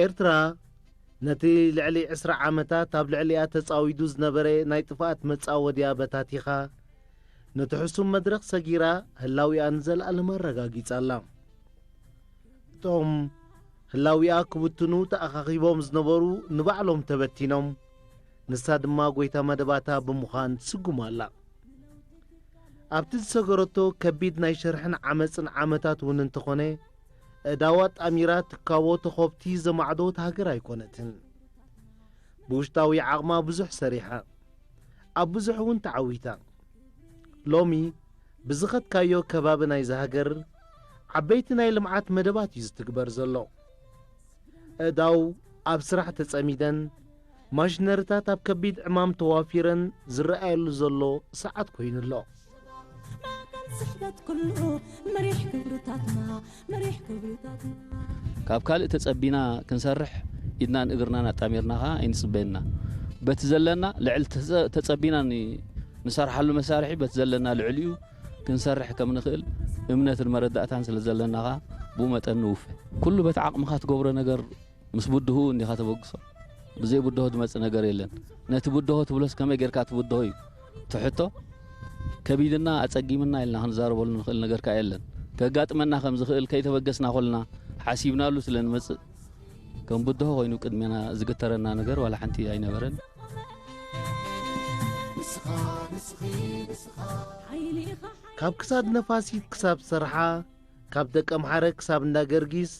ኤርትራ ነቲ ልዕሊ ዕስራ ዓመታት ኣብ ልዕሊኣ ተጻዊዱ ዝነበረ ናይ ጥፍኣት መጻወድያ በታቲኻ፣ ነቲ ሕሱም መድረኽ ሰጊራ ህላዊኣ ንዘለኣለም ኣረጋጊጻ ኣላ። እቶም ህላዊኣ ክብትኑ ተኣኻኺቦም ዝነበሩ ንባዕሎም ተበቲኖም፣ ንሳ ድማ ጎይታ መደባታ ብምዃን ትስጉማ ኣላ። ኣብቲ ዝሰገረቶ ከቢድ ናይ ሽርሕን ዓመጽን ዓመታት እውን እንተኾነ፣ ኣእዳዋ ጣሚራ ትካቦ ተኾብቲ ዘማዕዶት ሃገር ኣይኮነትን። ብውሽጣዊ ዓቕማ ብዙሕ ሰሪሓ፣ ኣብ ብዙሕ እውን ተዓዊታ። ሎሚ ብዝኸድካዮ ከባቢ ናይዛ ሃገር ዓበይቲ ናይ ልምዓት መደባት እዩ ዝትግበር ዘሎ። ኣእዳው ኣብ ስራሕ ተጸሚደን፣ ማሽነሪታት ኣብ ከቢድ ዕማም ተዋፊረን ዝረኣየሉ ዘሎ ሰዓት ኮይኑ ኣሎ። ማእከል ስሕበት ኩሉ መሪሕ ክብርታትና መሪሕ ክብርታትና ካብ ካልእ ተጸቢና ክንሰርሕ ኢድናን እግርናን ኣጣሚርና ኸዓ ኣይንጽበየና። በቲ ዘለና ልዕሊ ተጸ- ተጸቢና ን- ንሰርሓሉ መሳርሒ በቲ ዘለና ልዕሊኡ ክንሰርሕ ከም ንኽእል እምነትን መረዳእታን ስለ ዘለና ኸዓ ብኡ መጠን ንውፈ። ኩሉ በቲ ዓቕምኻ ትገብሮ ነገር ምስ ብድሁ እንዲኻ ተበግሶ። ብዘይ ብድሆ ዝመጽእ ነገር የለን። ነቲ ብድሆ ትብሎስ ከመይ ጌርካ ትብድሆ እዩ እቲ ሕቶ። ከቢድና ኣጸጊምና ኢልና ክንዛረበሉ ንኽእል ነገር ከኣ የለን። ከጋጥመና ከም ዝኽእል ከይተበገስና ኮልና ሓሲብናሉ ስለ ንመጽእ ከም ብድሆ ኮይኑ ቅድሜና ዝግተረና ነገር ዋላ ሓንቲ ኣይነበረን። ሓይሊ ኢኻ ካብ ክሳድ ነፋሲት ክሳብ ሰርሓ፣ ካብ ደቀምሓረ ክሳብ እንዳ ገርጊስ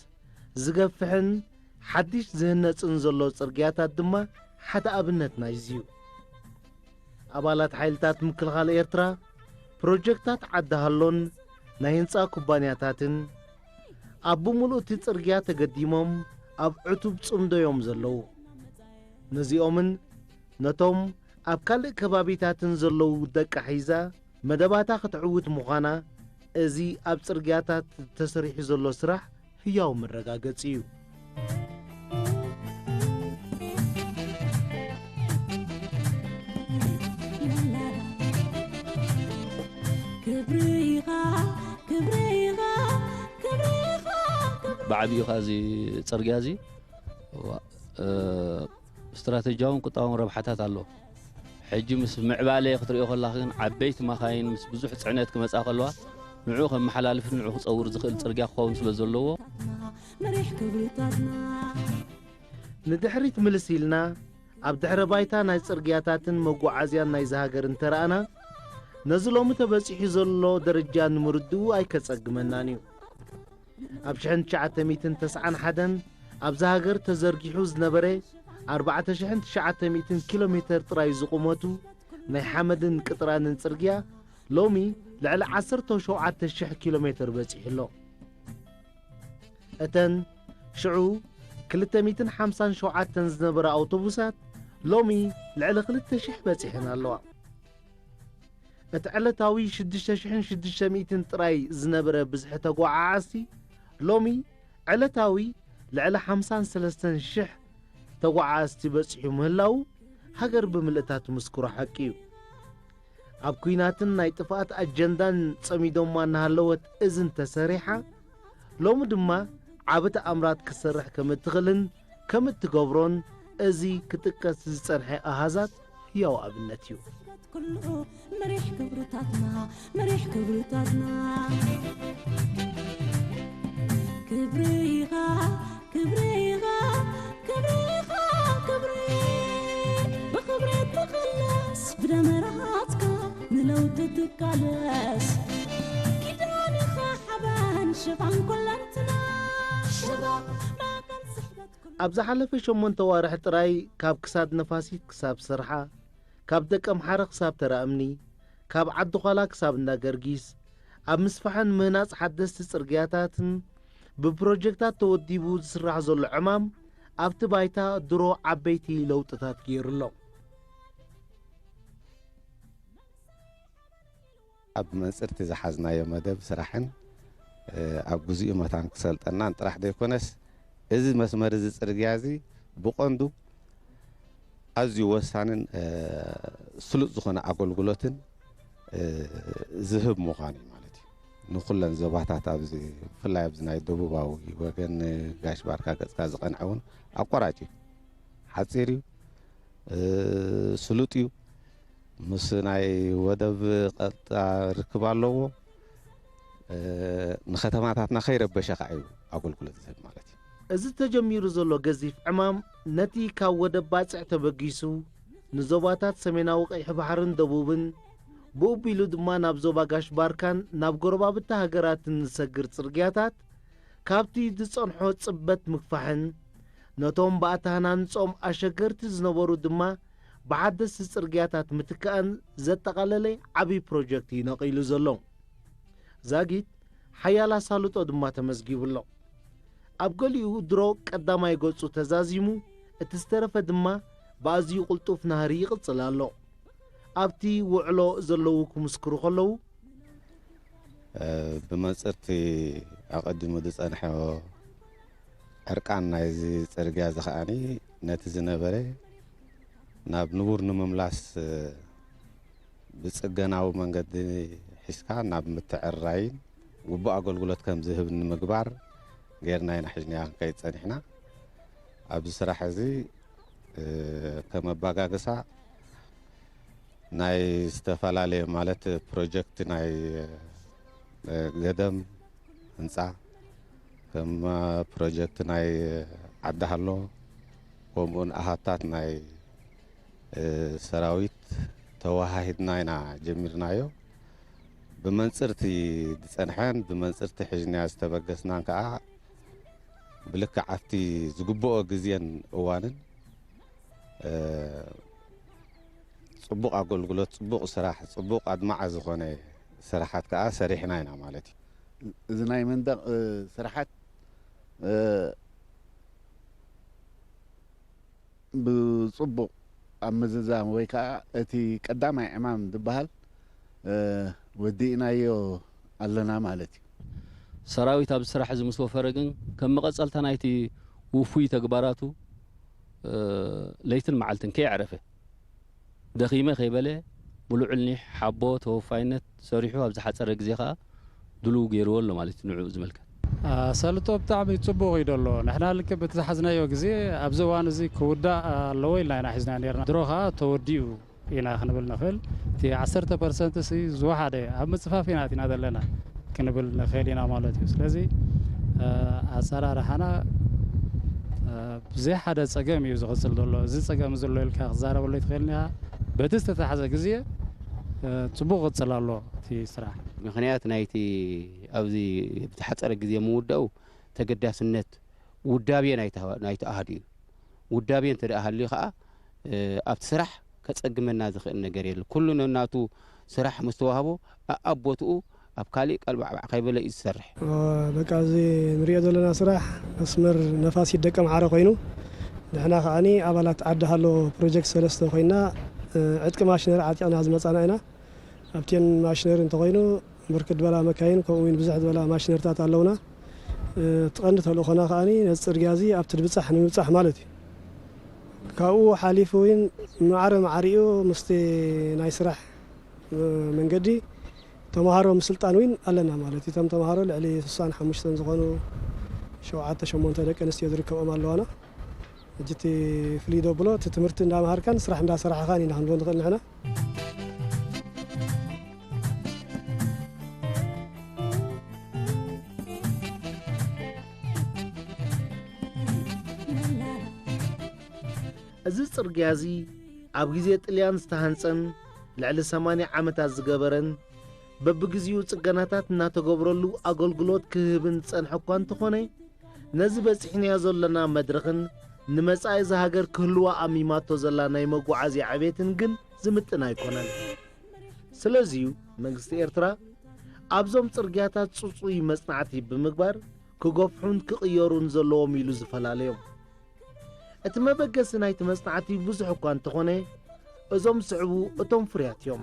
ዝገፍሕን ሓድሽ ዝህነጽን ዘሎ ጽርግያታት ድማ ሓደ ኣብነት ናይዚ እዩ። ኣባላት ሓይልታት ምክልኻል ኤርትራ፣ ፕሮጀክታት ዓዲ ሃሎን ናይ ህንጻ ኩባንያታትን ኣብ ብምሉእ እቲ ጽርግያ ተገዲሞም ኣብ ዕቱብ ጽምዶ እዮም ዘለዉ። ነዚኦምን ነቶም ኣብ ካልእ ከባቢታትን ዘለዉ ደቃ ሒዛ መደባታ ክትዕውት ምዃና እዚ ኣብ ጽርግያታት ተሰሪሑ ዘሎ ስራሕ ህያው መረጋገጺ እዩ። ክብሪ ኢኻ ክብሪ ኢኻ ክብሪ ኢኻ ክብሪ ብዓቢኡ ኸዓ እዚ ጽርግያ እዚ ዋ- እ፣ ስትራተጂያውን ቁጠባውን ረብሓታት ኣለዎ። ሕጂ ምስ ምዕባለ ክትሪኦ ከለኻ ግን ዓበይቲ መኻይን ምስ ብዙሕ ጽዕነት ክመጻ ከለዋ ንዕኡ ከመሓላልፍን ንዕኡ ክጸውር ዝኽእል ጽርግያ ክኸውን ስለ ዘለዎ መሪሕ ክብርታትና ንድሕሪት ምልስ ኢልና ኣብ ድሕረ ባይታ ናይ ጽርግያታትን መጓዓዝያን ናይዚ ሃገር እንተረኣና ነዚ ሎሚ ተበጺሑ ዘሎ ደረጃ ንምርድኡ ኣይከጸግመናን እዩ። ኣብ ሽሕን ትሽዓተ ሚእትን ተስዓን ሓደን ኣብዛ ሃገር ተዘርጊሑ ዝነበረ ኣርባዕተ ሽሕን ትሽዓተ ሚእትን ኪሎ ሜተር ጥራይ ዝቑመቱ ናይ ሓመድን ቅጥራንን ጽርግያ ሎሚ ልዕሊ ዓሰርተ ሸውዓተ ሽሕ ኪሎ ሜተር በጺሑ ኣሎ። እተን ሽዑ ክልተ ሚእትን ሓምሳን ሸውዓተን ዝነበራ ኣውቶቡሳት ሎሚ ልዕሊ ክልተ ሽሕ በጺሐን ኣለዋ። እቲ ዕለታዊ ሽዱሽተ ሽሕን ሽዱሽተ ሚእትን ጥራይ ዝነበረ ብዝሒ ተጓዓዓዝቲ ሎሚ ዕለታዊ ልዕሊ ሓምሳን ሰለስተን ሽሕ ተጓዓዝቲ በጺሑ ምህላዉ ሃገር ብምልእታ ትምስክሮ ሓቂ እዩ። ኣብ ኲናትን ናይ ጥፍኣት ኣጀንዳን ጸሚዶማ እናሃለወት እዚ እንተሰሪሓ ሎሚ ድማ ዓቢ ተኣምራት ክትሰርሕ ከም እትኽእልን ከም እትገብሮን እዚ ክጥቀስ ዝጸንሐ ኣሃዛት ህያው ኣብነት እዩ። ኩሉ መሪሕ ክብርታትና መሪሕ ክብርታትና ክብሪ ኢኻ ክብሪ ኢኻ ክብሪ ኢኻ ክብሪ ብኽብሪ ትቕለስ ብደመራትካ ንለውጢ ትቃለስ ኪዳን ኢኻ ሓበን ሽፋን ኩለንትና ሽባ ማእከል ስሕበት ኩሉ ኣብ ዝሓለፈ ሸሞንተ ዋርሕ ጥራይ ካብ ክሳድ ነፋሲት ክሳብ ሰርሓ፣ ካብ ደቀምሓረ ክሳብ ተራእምኒ፣ ካብ ዓዲ ዃላ ክሳብ እንዳ ገርጊስ፣ ኣብ ምስፋሕን ምህናጽ ሓደስቲ ጽርግያታትን ብፕሮጀክታት ተወዲቡ ዝስራሕ ዘሎ ዕማም ኣብቲ ባይታ ድሮ ዓበይቲ ለውጥታት ገይሩ ኣሎ። ኣብ መንጽርቲ ዝሓዝናዮ መደብ ስራሕን ኣብ ግዚኡ መታን ክሰልጠናን ጥራሕ ዘይኮነስ እዚ መስመር እዚ ጽርግያ እዚ ብቐንዱ ኣዝዩ ወሳንን ስሉጥ ዝኾነ ኣገልግሎትን ዝህብ ምዃኑ እዩ ማለት እዩ። ንኹለን ዞባታት ኣብዚ፣ ብፍላይ ኣብዚ ናይ ደቡባዊ ወገን ጋሽ ባርካ ገጽካ ዝቐንዐ እውን ኣቋራጭ እዩ። ሓጺር እዩ፣ እ፣ ስሉጥ እዩ። ምስ ናይ ወደብ ቀጥታ ርክብ ኣለዎ። እ፣ ንከተማታትና ከይረበሸ ከዓ እዩ ኣገልግሎት ዝህብ ማለት እዩ። እዚ ተጀሚሩ ዘሎ ገዚፍ ዕማም ነቲ ካብ ወደብ ባጽዕ ተበጊሱ ንዞባታት ሰሜናዊ ቀይሕ ባሕርን ደቡብን ብኡ ኣቢሉ ድማ ናብ ዞባ ጋሽ ባርካን ናብ ጎረባብቲ ሃገራትን ዝሰግር ጽርግያታት ካብቲ ዝጸንሖ ጽበት ምግፋሕን ነቶም ብኣተሃናንጾም ኣሸገርቲ ዝነበሩ ድማ ብሓደስቲ ጽርግያታት ምትካእን ዘጠቓለለ ዓብዪ ፕሮጀክት እዩ ነቒሉ ዘሎ። ዛጊት ሓያል ኣሳልጦ ድማ ተመዝጊቡ ኣሎ። ኣብ ገሊኡ ድሮ ቀዳማይ ገጹ ተዛዚሙ፣ እቲ ዝተረፈ ድማ ብኣዝዩ ቅልጡፍ ናህሪ ይቕጽል ኣሎ። ኣብቲ ውዕሎ ዘለዉ ክምስክሩ ከለዉ፣ እ፣ ብመንጽርቲ ኣቐዲሙ ዝጸንሐ ዕርቃን ናይዚ ጽርግያ እዚ ከኣኒ ነቲ ዝነበረ ናብ ንቡር ንምምላስ፣ እ፣ ብጽገናዊ መንገዲ ሒዝካ ናብ ምትዕርራይን ግቡእ ኣገልግሎት ከም ዝህብ ንምግባር ጌርና ኢና ሒዝናዮ ክንከይድ ጸኒሕና። ኣብዚ ስራሕ እዚ፣ እ፣ ከም ኣባጋግሳ ናይ ዝተፈላለየ ማለት ፕሮጀክት ናይ፣ እ፣ ገደም ህንጻ፣ ከም ፕሮጀክት ናይ ዓዲ ሃሎ፣ ከምኡውን ኣሃታት ናይ፣ እ፣ ሰራዊት ተወሃሂድና ኢና ጀሚርናዮ። ብመንጽርቲ ዝጸንሐን ብመንጽርቲ ሒዝናዮ ዝተበገስናን ከኣ ብልክዕ ኣብቲ ዝግብኦ ግዜን እዋንን፣ እ፣ ጽቡቕ ኣገልግሎት፣ ጽቡቕ ስራሕ፣ ጽቡቕ ኣድማዒ ዝኾነ ስራሓት ከኣ ሰሪሕና ኢና ማለት እዩ። እዚ ናይ መንደቕ፣ እ፣ ስራሓት፣ እ፣ ብጽቡቕ ኣብ ምዝዛም ወይ ከኣ እቲ ቀዳማይ ዕማም ዝበሃል፣ እ፣ ወዲእናዮ ኣለና ማለት እዩ። ሰራዊት ኣብዚ ስራሕ እዚ ምስ ወፈረ ግን ከም መቐጸልታ ናይቲ ውፉይ ተግባራቱ፣ እ፣ ለይትን መዓልትን ከየዕረፈ ደኺመ ከይበለ ብልዑል ኒሕ፣ ሓቦ፣ ተወፋይነት ሰሪሑ ኣብ ዝሓጸረ ግዜ ከኣ ድሉው ገይርዎ ኣሎ ማለት እዩ ንዕኡ ዝምልከት። ኣሳልጦ ብጣዕሚ ጽቡቕ እዩ ዘሎ። ንሕና ልክዕ በቲ ዝሓዝናዮ ግዜ ኣብዚ እዋን እዚ ክውዳእ ኣለዎ ኢልና ኢና ሒዝና ነርና። ድሮ ከኣ ተወዲኡ ኢና ክንብል ንኽእል። እቲ ዓሰርተ ፐርሰንት ሲ ዝወሓደ ኣብ ምጽፋፍ ኢና ኣቲና ዘለና ክንብል ንኽእል ኢና ማለት እዩ። ስለዚ፣ እ፣ ኣሰራርሓና፣ እ፣ ብዘይ ሓደ ጸገም እዩ ዝቕጽል ዘሎ። እዚ ጸገም ዘሎ ኢልካ ክትዛረበሉ ኣይትኽእልን ኢኻ። በቲ ዝተታሕዘ ግዜ፣ እ፣ ጽቡቕ ክቕጽል ኣሎ እቲ ስራሕ። ምኽንያት ናይቲ ኣብዚ ብዝሓጸረ ግዜ ምውዳኡ ተገዳስነት ውዳቤ ናይቲ፣ ናይቲ ኣሃዱ እዩ። ውዳቤ እንተ ደኣ ሃልዩ ኸኣ፣ እ፣ ኣብቲ ስራሕ ከጸግመና ዝኽእል ነገር የለን። ኩሉ ነናቱ ስራሕ ምስ ተዋህቦ፣ ኣኣብ ቦትኡ ኣብ ካሊእ ቀልባዕባዕ ከይበለ እዩ ዝሰርሕ። እ፣ በቃ፣ እዚ ንሪኦ ዘለና ስራሕ መስመር ነፋሲት ደቀምሓረ ኮይኑ፣ ንሕና ከኣኒ ኣባላት ዓዲ ሃሎ ፕሮጀክት ሰለስተ ኮይና፣ እ፣ ዕጥቂ ማሽነሪ ዓጢቕና ዝመጻና ኢና። ኣብተን ማሽነሪ እንተኾይኑ፣ ብርክት ዝበላ መካይን፣ ከምኡ እውን ብዙሕ ዝበላ ማሽነሪታት ኣለውና። እ፣ እቲ ቀንዲ ተልእኾና ከኣኒ ነዚ ጽርግያ እዚ ኣብቲ ድብጻሕ ንምብጻሕ ማለት እዩ። ካብኡ ሓሊፉ እውን ማዕረ ማዕሪኡ ምስቲ ናይ ስራሕ፣ እ፣ መንገዲ ተምሃሮ ምስልጣን እውን ኣለና ማለት እዩ። እቶም ተምሃሮ ልዕሊ ስሳን ሓሙሽተን ዝኾኑ ሸውዓተ ሸሞንተ ደቂ ኣንስትዮ ዝርከቦም ኣለዋና። ሕጂ እቲ ፍልይ ዘብሎ እቲ ትምህርቲ እንዳምሃርካን ስራሕ እንዳሰራሕኻን ኢና ክንብሎ ንኽእል ንሕና። እዚ ጽርግያ እዚ ኣብ ግዜ ጥልያን ዝተሃንጸን ልዕሊ ሰማንያ ዓመታት ዝገበረን በብግዜኡ ጽገናታት እናተገብረሉ ኣገልግሎት ክህብን ዝጸንሐ እኳ እንተኾነ፣ ነዚ በጺሕናዮ ዘለና መድረኽን ንመጻኢ እዛ ሃገር ክህልዋ ኣሚማቶ ዘላ ናይ መጓዓዝያ ዕቤትን ግን ዝምጥን ኣይኮነን። ስለዚ'ዩ መንግስቲ ኤርትራ ኣብዞም ጽርግያታት ጽጹይ መጽናዕቲ ብምግባር ክገፍሑን ክቕየሩን ዘለዎም ኢሉ ዝፈላለዮም። እቲ መበገሲ ናይቲ መጽናዕቲ ብዙሕ እኳ እንተኾነ፣ እዞም ዝስዕቡ እቶም ፍርያት እዮም።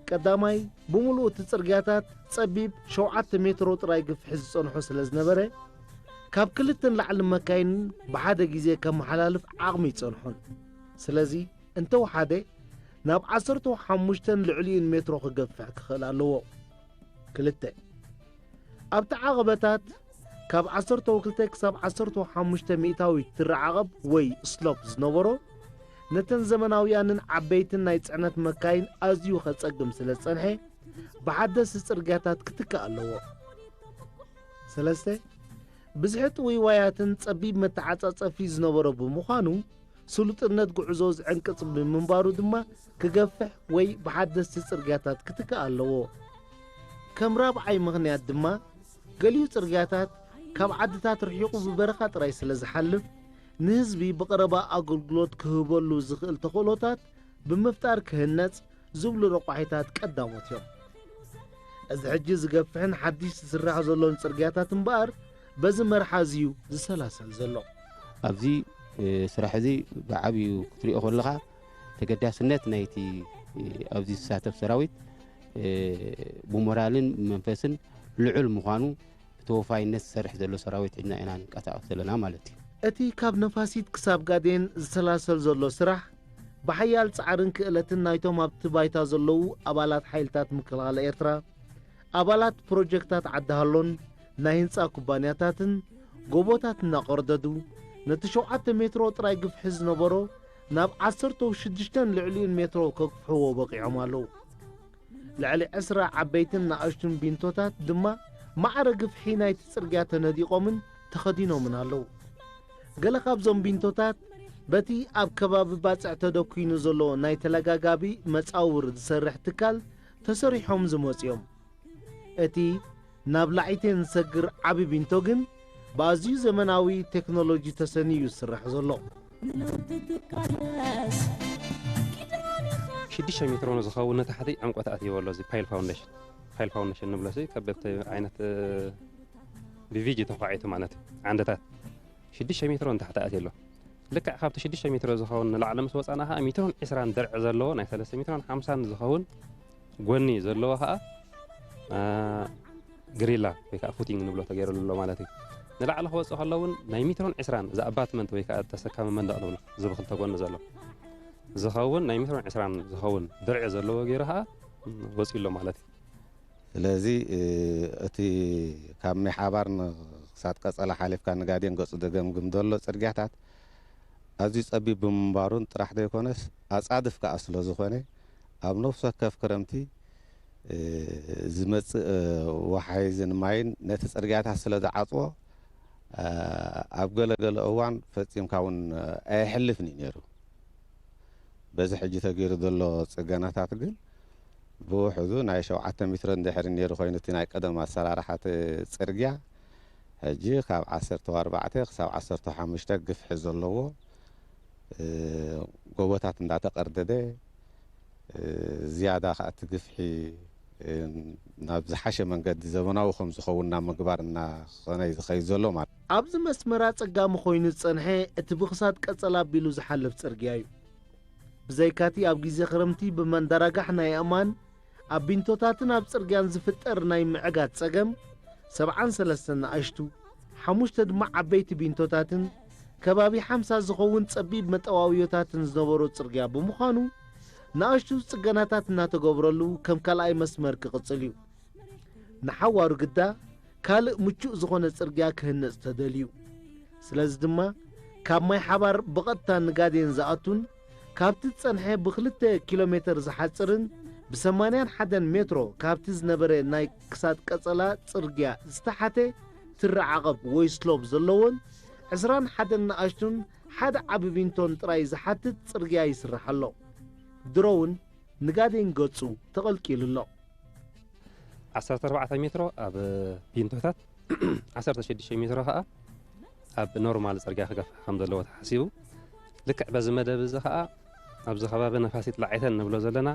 ቀዳማይ፣ ብምሉኡ እቲ ጽርግያታት ጸቢብ ሸውዓተ ሜትሮ ጥራይ ግፍሒ ዝጸንሖ ስለ ዝነበረ፣ ካብ ክልተ ንላዕሊ መካይን ብሓደ ግዜ ከመሓላልፍ ዓቕሚ ኣይጸንሖን። ስለዚ፣ እንተወሓደ ናብ ዓሰርተ ሓሙሽተን ልዕሊኡን ሜትሮ ክገፍሕ ክኽእል ኣለዎ። ክልተ ኣብቲ ዓቐበታት ካብ ዓሰርተ ክልተ ክሳብ ዓሰርተ ሓሙሽተ ሚእታዊት ትረዓቐብ ወይ ስሎፕ ዝነበሮ፣ ነተን ዘመናውያንን ዓበይትን ናይ ጽዕነት መካይን ኣዝዩ ከጸግም ስለ ዝጸንሐ፣ ብሓደስቲ ጽርግያታት ክትካእ ኣለዎ። ሰለስተ ብዝሒ ጥውይዋያትን ጸቢብ መተዓጻጸፊ ዝነበሮ ብምዃኑ፣ ስሉጥነት ጉዕዞ ዝዕንቅጽ ብምንባሩ ድማ ክገፍሕ ወይ ብሓደስቲ ጽርግያታት ክትካእ ኣለዎ። ከም ራብዓይ ምኽንያት ድማ፣ ገሊኡ ጽርግያታት ካብ ዓድታት ርሒቑ ብበረኻ ጥራይ ስለ ዝሓልፍ፣ ንህዝቢ ብቐረባ ኣገልግሎት ክህበሉ ዝኽእል ተኽእሎታት ብምፍጣር ክህነጽ ዝብሉ ረቋሒታት ቀዳሞት እዮም። እዚ ሕጂ ዝገፍሕን ሓድሽ ዝስራሕ ዘሎን ጽርግያታት እምበኣር፣ በዚ መርሓ እዚ እዩ ዝሰላሰል ዘሎ። ኣብዚ፣ እ፣ ስራሕ እዚ ብዓብዩ ክትሪኦ ከለኻ፣ ተገዳስነት ናይቲ፣ እ፣ ኣብዚ ዝሳተፍ ሰራዊት፣ እ፣ ብሞራልን ብመንፈስን ልዑል ምዃኑ፣ ብተወፋይነት ዝሰርሕ ዘሎ ሰራዊት ሒዝና ኢና ንንቀሳቐስ ዘለና ማለት እዩ። እቲ ካብ ነፋሲት ክሳብ ጋዴን ዝሰላሰል ዘሎ ስራሕ፣ ብሓያል ጻዕርን ክእለትን ናይቶም ኣብቲ ባይታ ዘለዉ ኣባላት ሓይልታት ምክልኻል ኤርትራ፣ ኣባላት ፕሮጀክታት ዓዲ ሃሎን ናይ ህንጻ ኩባንያታትን ጎቦታት እናቐርደዱ፣ ነቲ ሸውዓተ ሜትሮ ጥራይ ግፍሒ ዝነበሮ ናብ ዓሰርተ ሽዱሽተን ልዕሊኡን ሜትሮ ከግፍሕዎ በቒዖም ኣለዉ። ልዕሊ ዕስራ ዓበይትን ንኣሽቱን ቢንቶታት ድማ ማዕረ ግፍሒ ናይቲ ጽርግያ ተነዲቖምን ተኸዲኖምን ኣለዉ። ገለ ካብዞም ቢንቶታት በቲ ኣብ ከባቢ ባጽዕ ተደኲኑ ዘሎ ናይ ተለጋጋቢ መጻውር ዝሰርሕ ትካል ተሰሪሖም ዝመጹ እዮም። እቲ ናብ ላዕቴን ዝሰግር ዓቢ ቢንቶ ግን ብኣዝዩ ዘመናዊ ቴክኖሎጂ ተሰንዩ ዝስራሕ ዘሎ። ሽዱሽተ ሜትሮ ንዝኸውን ንታሕቲ ዕምቆት ኣእትይዎ ኣሎ። እዚ ፓይል ፋውንዴሽን፣ ፓይል ፋውንዴሽን ንብሎ እዚ ከበብቲ ዓይነት፣ እ፣ ብቪጂ ተኳዒቱ ማለት እዩ። ዓንድታት ሽዱሽተ ሜትሮ ንታሕቲ ኣእትዩ ኣሎ። ልክዕ ካብቲ ሽዱሽተ ሜትሮ ዝኸውን ንላዕሊ ምስ ወጻና ኸዓ ሜትሮን ዕስራን ድርዒ ዘለዎ ናይ ሰለስተ ሜትሮን ሓምሳን ዝኸውን ጎኒ ዘለዎ ኸዓ፣ እ፣ ግሪላ ወይ ከዓ ፉቲንግ ንብሎ ተገይሩሉ ኣሎ ማለት እዩ። ንላዕሊ ክወፅእ ከሎ እውን ናይ ሜትሮን ዕስራን እዚ ኣባትመንት ወይ ከዓ ተሰካሚ መንደቕ ንብሎ እዚ ብክልተ ጎኒ ዘሎ ዝኸውን ናይ ሜትሮን ዕስራን ዝኸውን ድርዒ ዘለዎ ገይሩ ኸዓ ወፂኡ ኣሎ ማለት እዩ። ስለዚ፣ እ፣ እቲ ካብ ማይ ሓባር ን-፣ ክሳድ ቀጸላ ሓሊፍካ ንጋዴን ገጹ ደገምግም ዘሎ ጽርግያታት ኣዝዩ ጸቢብ ብምንባሩን ጥራሕ ዘይኮነስ ኣጻድፍ ከኣ ስለ ዝኾነ ኣብ ነፍሲ ወከፍ ክረምቲ፣ እ፣ ዝመጽእ፣ እ፣ ወሓይዝን ማይን ነቲ ጽርግያታት ስለ ዝዓጽዎ፣ እ፣ ኣብ ገለ ገለ እዋን ፈጺምካ እውን፣ እ፣ ኣየሕልፍን እዩ ነይሩ። በዚ ሕጂ ተገይሩ ዘሎ ጽገናታት ግን ብውሕዱ ናይ ሸውዓተ ሜትሮ እንድሕር ነይሩ ኮይኑ እቲ ናይ ቀደም ኣሰራርሓ እቲ ጽርግያ ሕጂ ካብ ዓሰርተ ኣርባዕተ ክሳብ ዓሰርተ ሓሙሽተ ግፍሒ ዘለዎ፣ እ፣ ጎቦታት እንዳተቐርደደ፣ እ፣ ዝያዳ ከኣ እቲ ግፍሒ፣ እ፣ ናብ ዝሓሸ መንገዲ ዘበናዊ ከም ዝኸውን ናብ ምግባር እናኾነ እዩ ዝኸይድ ዘሎ ማለት እዩ። ኣብዚ መስመር ኣጸጋሚ ኮይኑ ዝጸንሐ እቲ ብኽሳድ ቀጸል ኣቢሉ ዝሓልፍ ጽርግያ እዩ። ብዘይካቲ ኣብ ግዜ ክረምቲ ብመንዳራጋሕ ናይ ኣእማን ኣብ ቢንቶታትን ኣብ ጽርግያን ዝፍጠር ናይ ምዕጋት ጸገም፣ ሰብዓን ሰለስተን ንኣሽቱ፣ ሓሙሽተ ድማ ዓበይቲ ቢንቶታትን ከባቢ ሓምሳ ዝኸውን ጸቢብ መጠዋውዮታትን ዝነበሮ ጽርግያ ብምዃኑ፣ ንኣሽቱ ጽገናታት እናተገብረሉ ከም ካልኣይ መስመር ክቕጽል እዩ። ንሓዋሩ ግዳ ካልእ ምቹእ ዝኾነ ጽርግያ ክህነጽ ተደልዩ። ስለዚ ድማ ካብ ማይ ሓባር ብቐጥታ ንጋዴን ዝኣቱን ካብቲ ዝጸንሐ ብክልተ ኪሎ ሜተር ዝሓጽርን ብሰማንያን ሓደን ሜትሮ ካብቲ ዝነበረ ናይ ክሳድ ቀጸላ ጽርግያ ዝተሓተ ትሪ ዓቐብ ወይ ስሎፕ ዘለዎን ዕስራን ሓደን ንኣሽቱን ሓደ ዓቢ ቢንቶን ጥራይ ዝሓትት ጽርግያ ይስራሕ ኣሎ። ድሮ እውን ንጋዴን ገጹ ተቐልቂሉ ኣሎ። ዓሰርተ ኣርባዕተ ሜትሮ ኣብ ቢንቶታት፣ ዓሰርተ ሽዱሽተ ሜትሮ ከኣ ኣብ ኖርማል ጽርግያ ክገፍሕ ከም ዘለዎ ተሓሲቡ። ልክዕ በዚ መደብ እዚ ከኣ ኣብዚ ከባቢ ነፋሲት ላዕተን ንብሎ ዘለና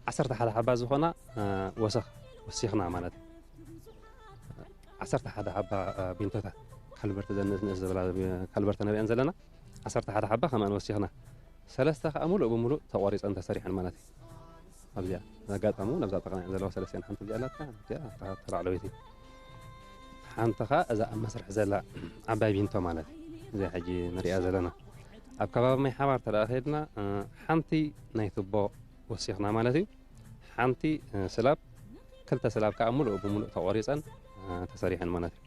ዓሰርተ ሓደ ሓባ ዝኾና፣ እ፣ ወሰኽ ወሲኽና ማለት እዩ። ዓሰርተ ሓደ ሓባ፣ እ፣ ቢንቶታት ካልቨርት ዘንእስ ንእስ ዝብላ ካልቨርት ንሪአን ዘለና ዓሰርተ ሓደ ሓባ ከማን ወሲኽና። ሰለስተ ከኣ ሙሉእ ብሙሉእ ተቖሪጸን ተሰሪሐን ማለት እዩ። ኣብዚኣ ኣጋጣሚ እውን ኣብዛ ጥቕና ዘለዋ ሰለስቲኣን ሓንቲ እዚኣ ኣላታ፣ እዚኣ እታ ተላዕለወይቲ። ሓንቲ ኸኣ እዛ ኣብ መስርሕ ዘላ ዓባይ ቢንቶ ማለት እዩ። እዚኣ ሕጂ ንሪኣ ዘለና። ኣብ ከባቢ ማይ ሓባር ተደኣ ከይድና፣ እ፣ ሓንቲ ናይ ቱቦ ወሲኽና ማለት እዩ። ሓንቲ፣ እ፣ ስላብ ክልተ ስላብ ከዓ ሙሉእ ብሙሉእ ተቖሪፀን ተሰሪሐን ማለት እዩ።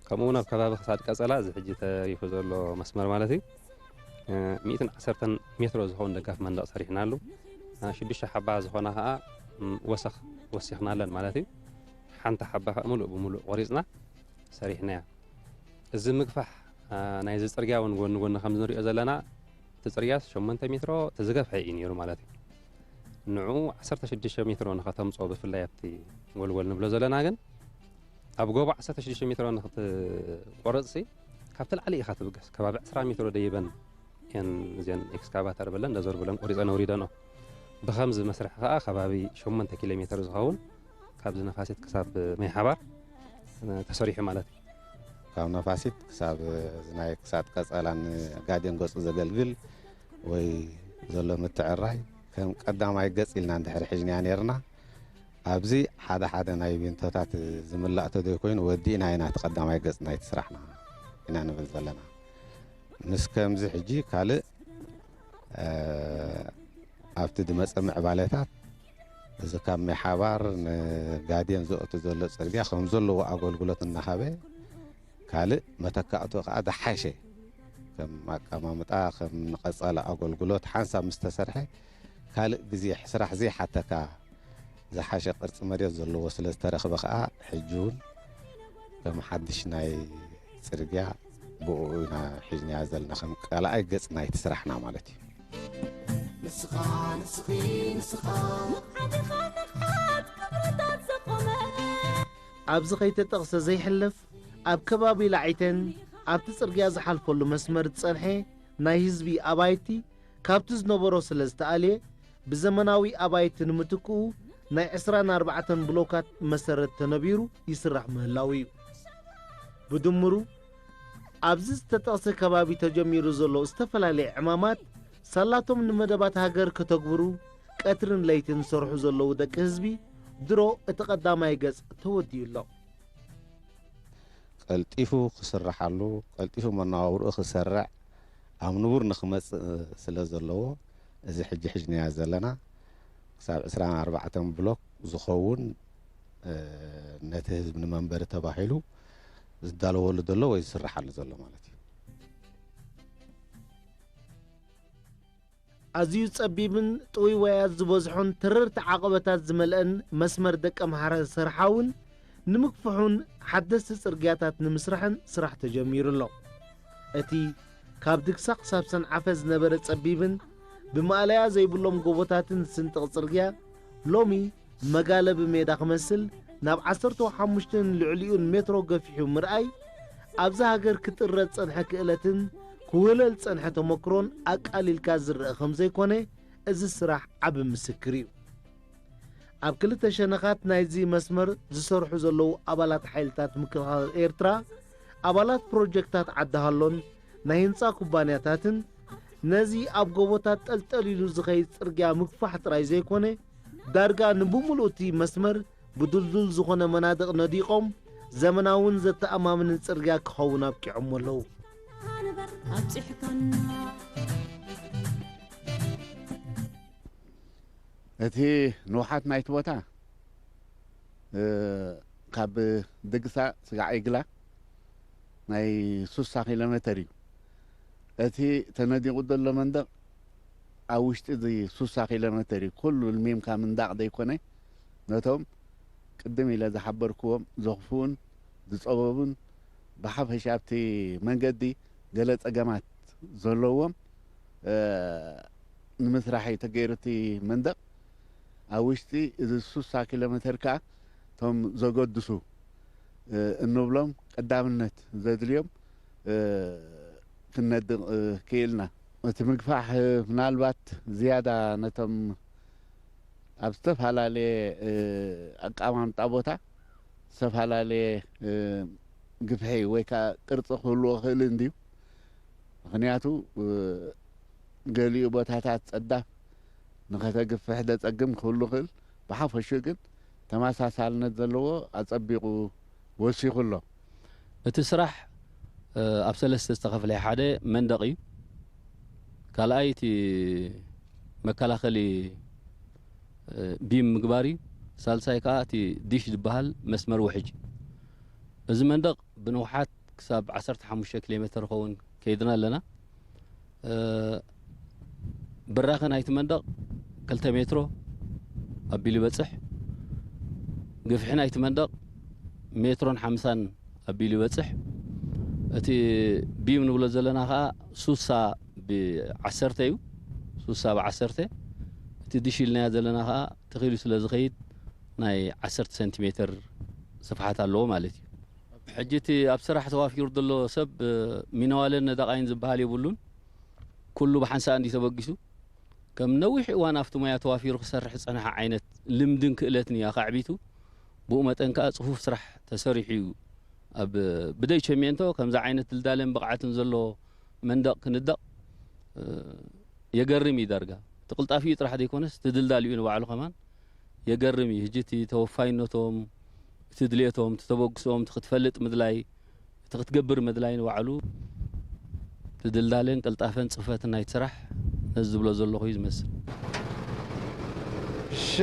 ከምኡ እውን ኣብ ከባቢ ክሳድ ቀፀላ እዚ ሕጂ ተሪፉ ዘሎ መስመር ማለት እዩ ሚእትን ዓሰርተን ሜትሮ ዝኸውን ደጋፍ መንደቕ ሰሪሕናሉ። ሽዱሽተ ሓባ ዝኾና ከዓ ወሰኽ ወሲኽናለን ማለት እዩ። ሓንቲ ሓባ ከዓ ሙሉእ ብሙሉእ ቆሪፅና ሰሪሕናያ። እዚ ምግፋሕ ናይዚ ፅርግያ እውን ጎኒ ጎኒ ከም ንሪኦ ዘለና እቲ ፅርግያስ ሸሞንተ ሜትሮ እቲ ዝገፍሐ እዩ ነይሩ ማለት እዩ። ንዕኡ ዓሰርተ ሽዱሽተ ሜትሮ ንኸተምፅኦ ብፍላይ ኣብቲ ጎልጎል ንብሎ ዘለና ግን ኣብ ጎቦ ዓሰርተ ሽዱሽተ ሜትሮ ንክትቆርፅሲ ካብቲ ላዕሊ ኢኻ ትብገስ። ከባቢ ዕስራ ሜትሮ ደይበን እየን እዚአን ኤክስካቫተር በለን ደዞር በለን ቆሪፀን ኣውሪደንኦ። ብኸምዚ መስርሒ ከዓ ከባቢ ሸሞንተ ኪሎ ሜትር ዝኸውን ካብዚ ነፋሲት ክሳብ ማይ ሓባር ተሰሪሑ ማለት እዩ። ካብ ነፋሲት ክሳብ ናይ ክሳድ ቀፀላን ጋዴን ገፁ ዘገልግል ወይ ዘሎ ምትዕራይ ከም ቀዳማይ ገፅ ኢልና እንድሕር ሒዝናያ ነርና። ኣብዚ ሓደ ሓደ ናይ ቢንቶታት ዝምላእ ተደይ ኮይኑ ወዲእና ኢና እቲ ቀዳማይ ገፅ ናይቲ ስራሕና ኢና ንብል ዘለና። ምስ ከምዚ ሕጂ ካልእ ኣብቲ ዝመፀ ምዕባለታት እዚ ካብ ምሓባር ንጋዴን ዘእቱ ዘሎ ፅርግያ ከም ዘለዎ ኣገልግሎት እናሃበ ካልእ መተካእቶ ከዓ ዝሓሸ ከም ኣቀማምጣ ከም ንቐፃሊ ኣገልግሎት ሓንሳብ ምስ ተሰርሐ ካልእ ግዜ ስራሕ ዘይሓተካ ዝሓሸ ቅርፂ መሬት ዘለዎ ስለ ዝተረኽበ ከዓ ሕጂ እውን ከም ሓድሽ ናይ ፅርግያ ብኡ ኢና ሒዝናያ ዘለና ከም ካልኣይ ገፅ ናይቲ ስራሕና ማለት እዩ። ንስኻ ንስኺ ንስኻ ንቕሓትኻ ንቕሓት ክብርታት ዘቆመ ኣብዚ ከይተጠቕሰ ዘይሕለፍ ኣብ ከባቢ ላዒተን ኣብቲ ጽርግያ ዝሓልፈሉ መስመር ዝጸንሐ ናይ ህዝቢ ኣባይቲ ካብቲ ዝነበሮ ስለ ዝተኣልየ ብዘመናዊ ኣባይቲ ንምትክኡ ናይ ዕስራን ኣርባዕተን ብሎካት መሰረት ተነቢሩ ይስራሕ ምህላዉ እዩ። ብድምሩ ኣብዚ ዝተጠቕሰ ከባቢ ተጀሚሩ ዘሎ ዝተፈላለየ ዕማማት ሳላቶም ንመደባት ሃገር ከተግብሩ ቀትርን ለይትን ዝሰርሑ ዘለዉ ደቂ ህዝቢ ድሮ እቲ ቀዳማይ ገጽ ተወዲኡ ኣሎ። ቀልጢፉ ክስርሓሉ፣ ቀልጢፉ መነባብርኡ ክሰርዕ ኣብ ንቡር ንክመጽእ ስለ ዘለዎ እዚ ሕጂ ሒዝናያ ዘለና ክሳብ ዕስራን ኣርባዕተን ብሎክ ዝኸውን ነቲ ህዝቢ ንመንበሪ ተባሂሉ ዝዳለወሉ ዘሎ ወይ ዝስርሓሉ ዘሎ ማለት እዩ። ኣዝዩ ጸቢብን ጥውይዋያት ዝበዝሖን ተረርቲ ዓቐበታት ዝመልአን መስመር ደቀምሓረ ሰርሓ እውን ንምግፍሑን ሓደስቲ ጽርግያታት ንምስራሕን ስራሕ ተጀሚሩ ኣሎ። እቲ ካብ ድግሳ ክሳብ ሰንዓፈ ዝነበረ ጸቢብን ብማእለያ ዘይብሎም ጎቦታትን ዝስንጥቕ ጽርግያ ሎሚ መጋለቢ ሜዳ ክመስል ናብ ዓሰርተ ሓሙሽተን ልዕሊኡን ሜትሮ ገፊሑ ምርኣይ ኣብዛ ሃገር ክጥረ ዝጸንሐ ክእለትን ክውህለል ዝጸንሐ ተመክሮን ኣቃሊልካ ዝረኣ ከም ዘይኮነ እዚ ስራሕ ዓቢ ምስክር እዩ። ኣብ ክልተ ሸነኻት ናይዚ መስመር ዝሰርሑ ዘለዉ ኣባላት ሓይልታት ምክልኻል ኤርትራ ኣባላት ፕሮጀክታት ዓዲ ሃሎን ናይ ህንጻ ኩባንያታትን ነዚ ኣብ ጎቦታት ጠልጠል ኢሉ ዝኸይድ ጽርግያ ምግፋሕ ጥራይ ዘይኮነ ዳርጋ ንብምሉኡ እቲ መስመር ብድልዱል ዝኾነ መናድቕ ነዲቖም ዘመናውን ዘተኣማምንን ጽርግያ ክኸውን ኣብቂዖሞ ኣለዉ። ኣብፂሕካና እቲ ንውሓት ናይቲ ቦታ ካብ ድግሳ ስጋዕ ይግላ ናይ ሱሳ ኪሎ ሜተር እዩ። እቲ ተነዲቑ ዘሎ መንደቕ ኣብ ውሽጢ እዚ ሱሳ ኪሎ ሜተር እዩ። ኩሉ ልሚምካ ምንዳቕ ዘይኮነ ነቶም ቅድም ኢለ ዝሓበርክዎም ዘኽፍኡን ዝፀበቡን ብሓፈሻ ኣብቲ መንገዲ ገለ ፀገማት ዘለዎም ንምስራሕ እዩ ተገይሩ እቲ መንደቕ። ኣብ ውሽጢ እዚ ሱሳ ኪሎ ሜተር ከዓ እቶም ዘገድሱ እንብሎም ቀዳምነት ዘድልዮም ክነድቕ ክኢልና። እቲ ምግፋሕ ምናልባት ዝያዳ ነቶም ኣብ ዝተፈላለየ ኣቀማምጣ ቦታ ዝተፈላለየ ግፍሒ ወይ ከዓ ቅርፂ ክህልዎ ክእል እንድዩ። ምክንያቱ ገሊኡ ቦታታት ፀዳፍ ንኸተግፍሕ ዘፀግም ክህሉ ክእል፣ ብሓፈሹ ግን ተመሳሳልነት ዘለዎ ኣፀቢቑ ወሲኹ ኣሎ። እቲ ስራሕ ኣብ ሰለስተ ዝተኸፍለ ሓደ መንደቕ እዩ። ካልኣይ እቲ መከላኸሊ ቢም ምግባር እዩ። ሳልሳይ ከዓ እቲ ዲሽ ዝበሃል መስመር ውሕጅ። እዚ መንደቕ ብንውሓት ክሳብ ዓሰርተ ሓሙሽተ ኪሎ ሜትር ኸውን ከይድና ኣለና። ብራኸ ናይቲ መንደቕ ክልተ ሜትሮ ኣቢሉ ይበጽሕ። ግፍሒ ናይቲ መንደቕ ሜትሮን ሓምሳን ኣቢሉ ይበጽሕ። እቲ ቢም ንብሎ ዘለና ኸዓ ሱሳ ብዓሰርተ እዩ። ሱሳ ብዓሰርተ። እቲ ድሽ ኢልናዮ ዘለና ኸዓ ትኺሉ ስለ ዝኸይድ ናይ ዓሰርተ ሰንቲሜትር ስፍሓት ኣለዎ ማለት እዩ። ሕጂ እቲ ኣብ ስራሕ ተዋፊሩ ዘሎ ሰብ ሚነዋለን ነዳቓይን ዝበሃል የብሉን። ኩሉ ብሓንሳእ እንዲ ተበጊሱ ከም ነዊሕ እዋን ኣብቲ ሞያ ተዋፊሩ ክሰርሕ ዝጸንሐ ዓይነት ልምድን ክእለትን እዩ ኣኻዕቢቱ። ብኡ መጠን ከኣ ጽፉፍ ስራሕ ተሰሪሑ እዩ። ኣብ ብደይ ቸሜንቶ ከምዚ ዓይነት ድልዳለን ብቕዓትን ዘሎ መንደቕ ክንደቕ የገርም እዩ ዳርጋ። እቲ ቅልጣፊኡ ጥራሕ ዘይኮነስ እቲ ድልዳሊኡ ንባዕሉ ከማን የገርም እዩ። ሕጂ እቲ ተወፋይነቶም፣ እቲ ድልየቶም፣ እቲ ተበግሶኦም፣ እቲ ክትፈልጥ ምድላይ፣ እቲ ክትገብር ምድላይ ንባዕሉ እቲ ድልዳለን ቅልጣፈን ጽፈትን ናይቲ ስራሕ ነዚ ዝብሎ ዘለኹ እዩ ዝመስል። ሽ-፣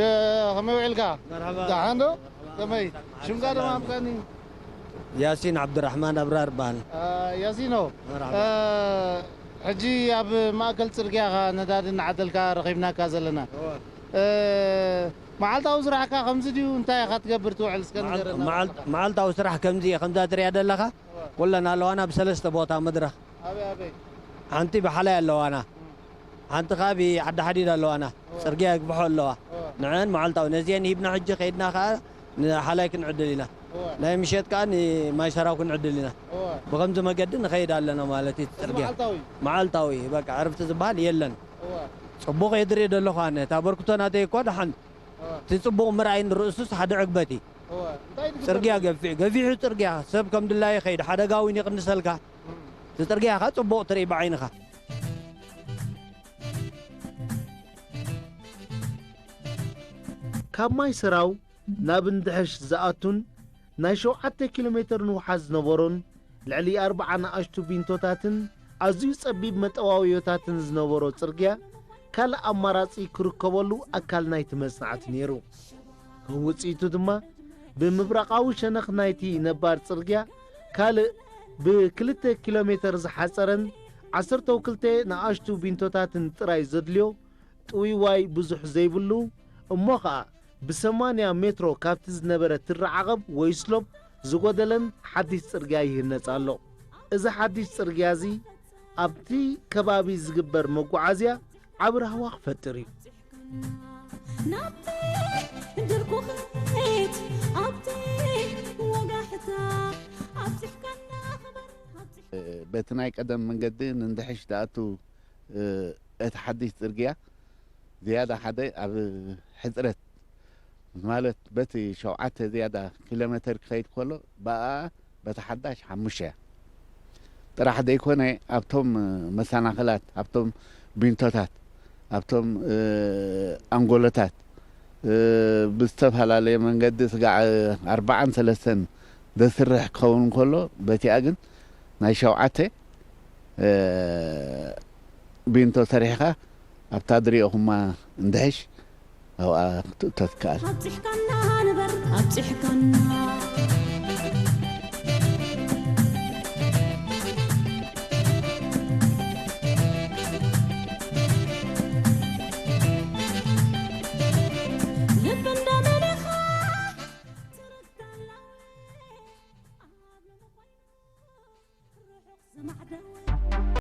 ከመይ ውዒልካ? መርሓባ። ደሓን ዶ? መርሓባ። ከመይ? ሽምካ ድማ ኣምጻኒ። ያሲን ዓብዱራሕማን ኣብራር በሃል። አ፣ ያሲኖ፣ መርሓባ። አ፣ ሕጂ ኣብ ማእከል ጽርግያ ኢኻ ነዳዲ እናዓደልካ ረኺብናካ ዘለና። እወ። እ፣ መዓልታዊ ስራሕካ ከምዚ ድዩ? እንታይ ኢኻ ትገብር ትውዕል? እስከ መዓል-፣ ንገረና መዓል-፣ ባዕልኻ። መዓልታዊ ስራሕ ከምዚ እየ፣ ከምዛ ትሪኣ ዘለኻ። እወ። ኩለን ኣለዋና ብሰለስተ ቦታ መድረኽ። ኣበይ ኣበይ? ሓንቲ ብሓላይ ኣለዋና። እም። ሓንቲ ከኣ ብዓዲ ሓዲድ ኣለዋና። እወ። ጽርግያ ይግፍሖ ኣለዋ። እወ። ንዐን መዓልታዊ ነዚአን ሂብና ሕጂ ከይድና ከኣ ንሓላይ ክንዕድል ኢና። እወ። ናይ ምሸት ከኣ ንማይ ሰራው ክንዕድል ኢና። እወ። ብኸምዚ መገዲ ንኸይድ ኣለና ማለት እዩ። እቲ እዚ ጽርግያ። መዓልታዊ? መዓልታዊ፣ በቃ ዕርፍቲ ዝበሃል የለን። እወ። ጽቡቕ እየ ዝርኢ ዘለኹ ኣነ። እታ በርክቶ ናተይ እኮ ደሓን። እወ። እቲ ጽቡቕ ምርኣይ ንርእሱስ ሓደ ዕግበት እዩ። እወ። እንታይ እዩ ዝግበር ጽርግያ ዘሎ? ገፊሕ፣ ገፊሑ ጽርግያ። ሰብ ከም ድላዩ ይኸይድ። ሓደጋ እውን ይቕንሰልካ። እም። እቲ ጽርግያ ከኣ ጽቡቕ ትርኢ ብዓይንኻ። ካብ ማይ ሰራው ናብ እንድሕሽ ዝኣቱን ናይ ሸውዓተ ኪሎ ሜትር ንውሓት ዝነበሮን ልዕሊ ኣርብዓ ንኣሽቱ ቢንቶታትን ኣዝዩ ጸቢብ መጠዋወዮታትን ዝነበሮ ጽርግያ ካልእ ኣማራጺ ክርከበሉ ኣካል ናይቲ መጽናዕቲ ነይሩ። ከም ውጽኢቱ ድማ ብምብራቓዊ ሸነኽ ናይቲ ነባር ጽርግያ ካልእ ብክልተ ኪሎ ሜትር ዝሓጸረን ዓሰርተው ክልተ ንኣሽቱ ቢንቶታትን ጥራይ ዘድልዮ ጥውይዋይ ብዙሕ ዘይብሉ እሞ ኸኣ ብሰማንያ ሜትሮ ካብቲ ዝነበረ ትረዓቐብ ወይ ስሎፕ ዝጎደለን ሓድሽ ጽርግያ ይህነጽ ኣሎ። እዚ ሓድሽ ጽርግያ እዚ ኣብቲ ከባቢ ዝግበር መጓዓዝያ ዓቢ ራህዋ ክፈጥር እዩ። ናብቲ ድርኩኺት ኣብቲ ወጋሕታ ኣብዚሕካና ክበር ኣብዚሕ በቲ ናይ ቀደም መንገዲ ንእንድሕሽ ዝኣቱ፣ እ፣ እቲ ሓድሽ ጽርግያ ዝያዳ ሓደ ኣብ ሕጽረት ማለት በቲ ሸውዓተ ዝያዳ ኪሎ ሜተር ክኸይድ ከሎ ብኣ በቲ ሓዳሽ ሓሙሽተ እያ። ጥራሕ ዘይኮነ ኣብቶም መሰናኽላት፣ ኣብቶም ቢንቶታት፣ ኣብቶም፣ እ፣ ኣንጎሎታት፣ እ፣ ብዝተፈላለየ መንገዲ ስጋዕ ኣርባዓን ሰለስተን ዘስርሕ ክኸውን ከሎ በቲኣ ግን ናይ ሸውዓተ፣ እ፣ ቢንቶ ሰሪሕኻ ኣብታ ድሪኦኹማ እንድሕሽ ኣብኣ ክትእቶ ትከኣል። ኣብጺሕካና ንበር፣ ኣብጺሕካና